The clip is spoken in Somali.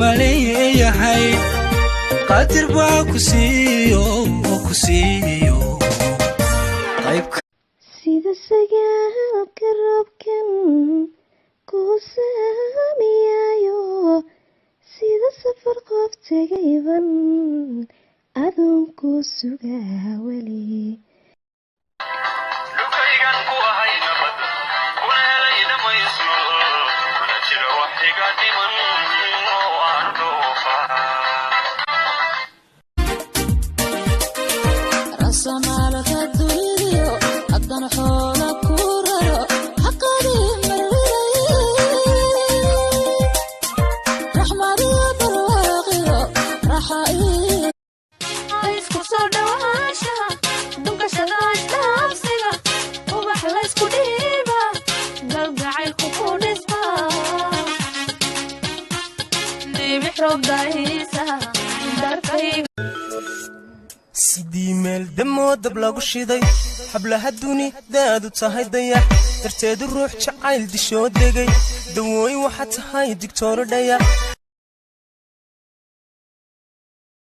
maleeyahay, qaadir baa ku siiyo, ku siiyo qayb. Sida sagaalka roobkan ku saamiyayo, sida safar qof tegayban adoonku sugaa weli. Dhulkaygan ku ahay nabad, kuna helay dhammaysno, kuna jiro wax iga dhiman oo aan dhoofa. Rasamaalka dunidiyo haddana xoola ku raro xaqadii marriday, raxmadiyo barwaaqiyo raxa. Isku soo dhawaanshaha, dhunkashada, isdhaafsiga, ubax laysku dhiiba, galgacaylku ku dhisma, dhibix roob dahiisa darkayga. Sidii meel damoo dab lagu shiday, hablaha dunidaadu tahay dayax darteedu ruux jacayl dishoo degay. Dawooy waxaa tahay digtooro dhaya,